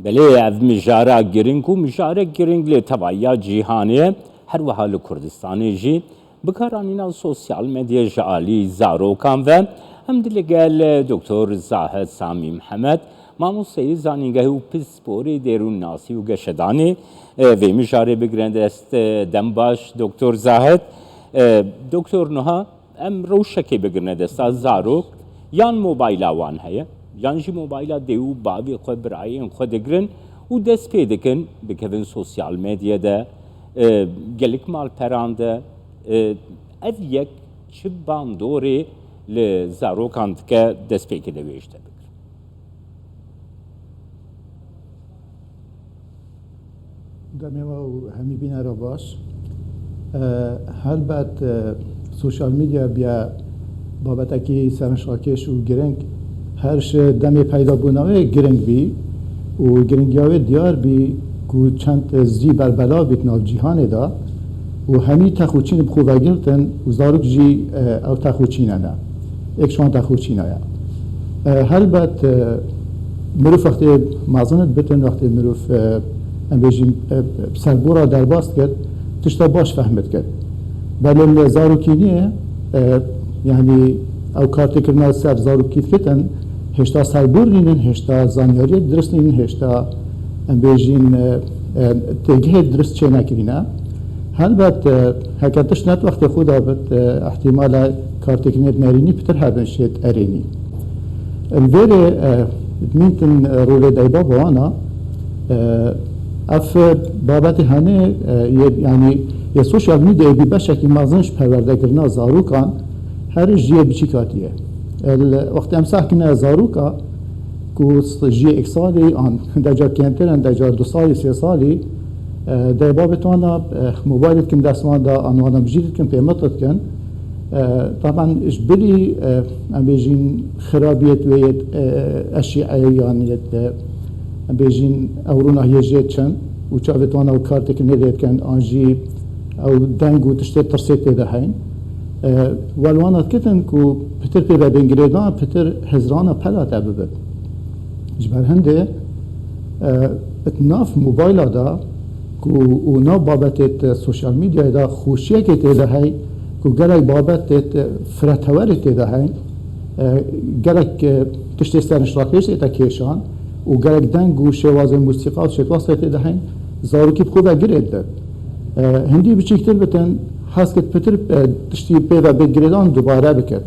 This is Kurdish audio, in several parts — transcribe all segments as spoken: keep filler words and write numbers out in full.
Belê, ev mijara giring û mijarek giring li tevahiya cîhanê ye. Her wiha li Kurdistanê jî bikaranîna sosyal medyayê ji alî zarokan ve. Em dê li gel Doktor Zahid Samî Mihemed, mamosteyê zanîngehê û pisporê dêrûnnasî û geşedanê, e, vê mijarê bigrin dest. E, dem baş, Doktor Zahid. E, Doktor, niha em rewşekê bigirine desta zarok, yan mobayla wan heye, yan jî mobayla dê û bavê xwe, birayên xwe digirin û dest pê dikin, bikevin sosyal medyê de, e, gelek malperan de, e, ev yek çi bandorê li zarokan dike, destpêkê de wê ji te bigirin. Demê we û hemî bînera baş. E, helbet, e, sosyal medya biye babetekî serenşrakeş û giring. Her ji demê peydabûna wê giring bî û giringiya wê diyar bî ku çend zî berbelav bît nav cîhanê de û hemî tex û çîn bi xwe vegirtin û zarok jî, e, ew tex û çîne ne. Êk ji wan tex û çîna ye. E, helbet, e, mirov wextê mezin dibitin, wextê mirov, e, em bêjin, e, serbora derbas dikir, tişta baş fehm dikir. Belê li zarokî nîye, e, yanî ew kartêkirina ser zarokî dikitin, hêşta serbor nînin, hêşta zanyariyê dirist nînin, hêşta em bêjin, e, e, têgihê dirist çênekirîne. Helbet, e, heke tişt net wextê xwe de bit, e, ihtimal e kartêkirînê nerînî pitir hebin şêt erênî. Li vêrê, e, mîntin, e, rolê dayba bi wana, e, ev babetê hene, e, yê, yanî yê sosyal medyayê bî beşekî mezin ji perwerdekirina zarokan her ji yê biçîk hatiye. E, li, wextê em sehkine zaroka, ku s-, jiyê êk salî an deca kêmtir in, deca du salî, sê salî, e, dê babê wana, e, mobaylê dikin dest wan de, an wana bijîr dikin, pêmit dikin. E, taban ji bilî, e, em bêjin xirabiyet wê yêt, e, eşîeyê yan yêt, e, em bêjin ew rûnahiyê jê çin û çavêt wana û kartêkirînê lê dikin, an jî ew deng û tiştê tirsê tê de heyn. E, welwana dikitin ku pitir pê ve bên girêdan, pitir hizrana pela te bibin. Ji ber hindê, e, di nav mobayla de ku û nav babetê di sosyal medyayê de xweşiyekê tê de hey, ku gelek babetê di firetewerê tê de hey, e, gelek, e, tiştê serenşrakêş tê de kêşan û gelek deng û şêwazên musîqa û şêtwastê tê de hey, zarokî bi xwe ve girê didin. E, hindî biçîktir bitin, hez kir pitir, e, tiştî pê ve bê girêdan dubare bikir.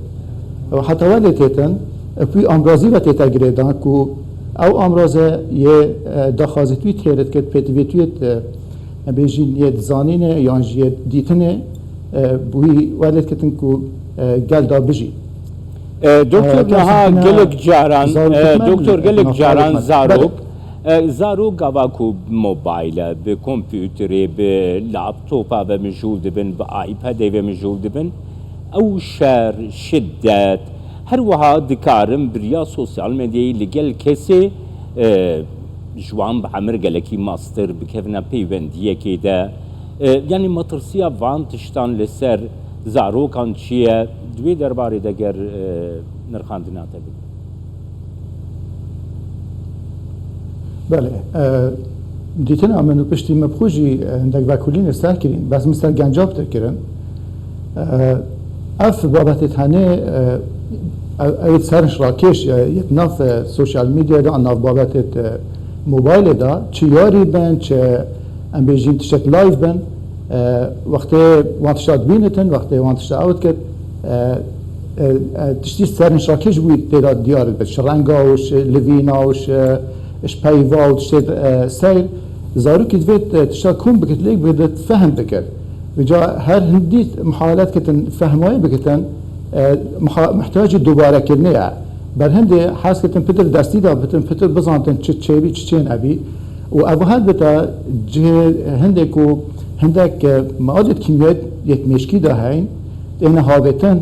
Ew heta welê têtin, e, wî amrazî ve tête girêdan ku ew amraze yê, e, daxwazê wî têr dikir, pêtivê wî yê, e, em bêjin yê zanînê yan jî yê dîtinê, e, wî welê dikitin ku, e, gel da bijî. E, Doktor, e, niha gelek caran, zarok e, dikmen, doktor, gelek caran zarok, e, zarok gava ku bi mobayle, bi kompûterê, bi laptopa ve mijûl dibin, bi iPadê ve mijûl dibin, ew şer, şiddet, her wiha dikarin bi riya sosyal medyayê li gel kesê, e, ji wan bi emir gelekî mastir bikevine peywendiyekê de. E, yanî metirsiya van tiştan li ser zarokan çi ye? Di wê derbarê de ger, e, nirxandina te bide. Belê, e, dîtina min û piştî min bi xwe jî, e, hindek vekolînê ser kirîn, bes min ser genca pitir kirin. E, ev babetê tenê, e, ew, ew serenşrakêş, e, yê di nav, e, sosyal medyayê de, an nav babetê, e, mobaylê de, çi yarî bin, çi em bêjin tiştek live bin, e, wextê wan tişta dibînitin, wextê wan tişta ew dikit, e, e, e, tiştî serenşrakêş bûyî tê de diyar dibit. Ji renga û ji livîna û ji, ji peyva û tiştê, e, seyr, zarokî divêt, e, tişta kom bikit, lêk bikit, fehm bikit. Vêca her hindî muhawele dikitin, fehmayê bikitin, e, muha-, mihtiyacî dubarekirinê ye. Berhindê hez kitin pitir destî de bitin, pitir bizantin çi çêbî, çi çê nebî. Û ev helbete cihê hindê ku hindek, e, madê kîmyayê yê mêşkî de heyn, têne havêtin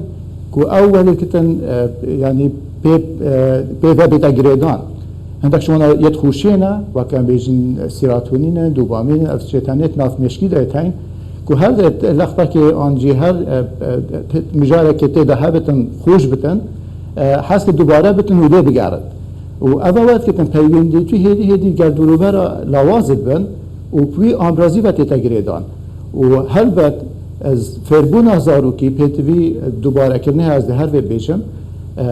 ku ew welê dikitin, e, yanî pê, e, pê ve bête girêdan. Hindek ji wana yê xweşiyê ne, weke em bêjin serotonîn in, dopamîn in, ev tiştê tenê di nav mêşkî de yê teyn, ku her lextekê an jî her, e, e, mijarekê tê de hebitin, xweş bitin, e, hez ke dubare bitin û lê bigerin. Û ev e wetkitin peywendî tu hêdî hêdî gel dûrûbera lawaz dibin û bi wî ambrazî ve tête girêdan. Û helbet ez fêrbûna zarokî pêtivî dubarekirinê ez dê her vê bêjim. E,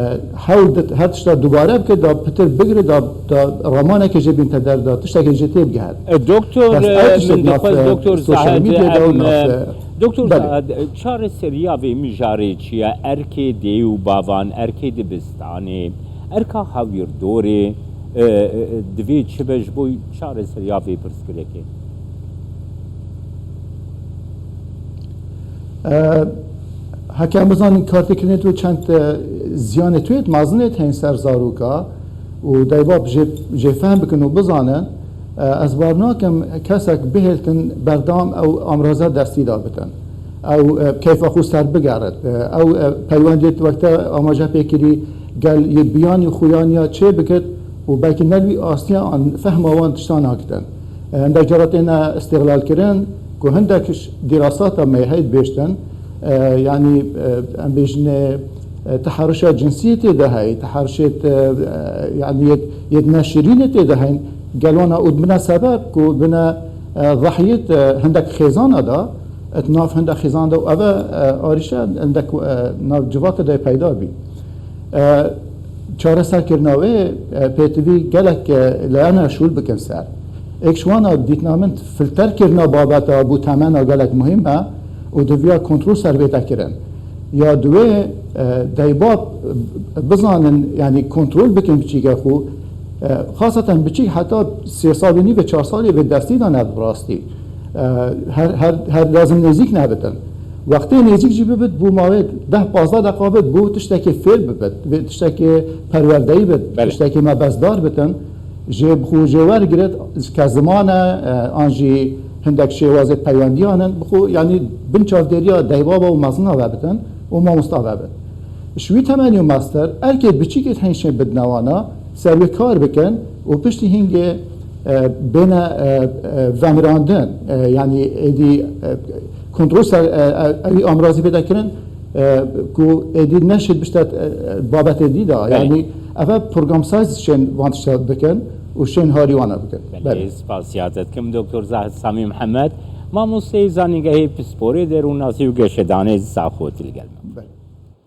hewl did her tişta dubare bike, da pitir bigire, da, da ramanekê jê bînte der, da tiştekê jê tê bigehet. E, doktor, Bes ev e, tişt min nav, dixwest, e, doktor social Zahed, media de û em, nav, e, e, doktor belê. Zahed, e, çareseriya vê mijarê çi ye? Erkê dê û bavan, erkê dibistanê, erka hawirdorê, e, e, e, divê çi be ji bo çareseriya vê pirsgirêkê? E, heke em bizanin kartêkirinê tu çend, e, ziyanê tu yê mezin ê heyîn ser zaroka û deybab jê, jê fehm bikin û bizanin, e, ez bar nakim kesek bihêltin berdam ew amraza destî de bitin. Ew, e, keyfa xwe ser bigerit. E, ew, e, peywendiyê wek te amaje pê kirî gel yê biyanî xuyanî ya çê bikit û belkî ne li wî astiya an fehma wan tiştan nakitin. E, hindek cara têne îstîxlal kirin ku hindek ş-, dîrasata me heyt bêştin, e, yanî, e, em bêjin, e, teherişa cinsî tê de heye, teherişê, e, yanî yê, yê neşirînê tê de heyn, gel wana û bine sebeb ku bine, e, zahiyet, e, hindek xêzana da, di nav hindek xêzan de û ev e, e, arîşe hindek, e, nav civaka de peyda bî. E, çareserkirina wê, e, pêtivî gelek, e, leyena şûl bikin ser. Êk ji wana dîtina min filterkirina babeta bû temena gelek muhîm e û diviya kontrol ser bête kirin. Ya duwê, e, deybab, e, bizanin, yanî kontrol bikin biçîke xwe, e, xaseten biçîk heta sê sal û nîvê, çar salê vê destî de ne bi rastî. E, her, her, her lazim nêzîk nebitin. Wextê nêzîk jî bibit, bû mawê deh pazdeh deqa bit, bû tiştekê fêr bibit, vê tiştekê perwerdeyî bit, Belê. tiştekê me bezdar bitin. Jê bi xwe jê wergirit, ke ziman e, e, an jî hindek şêwazê peywendiyan in, bi xwe, yanî bin çavdêriya deybaba û mezina ve bitin û mamosta ve bit. Ji wî temenî û mestir, erkê biçîkê heyşên bidine wana, ser wê kar bikin û piştî hingê, e, bêne, e, e, vemirandin, e, yanî êdî, e, kontrol ser, e, e, ewî amrazî pêda kirin, e, ku êdî neşê bişte, e, e, babetê dî de. Belê. Yanî ev e programsayîz şên van tişta bikin û şên harî wana bikin. Belê, Belê. Spasiya te dikim, Doktor Zahid Samî Mihemed, mamosteyê zanîngehê pisporê derûnnasî û geşedanê Zaxo, tu li gel me.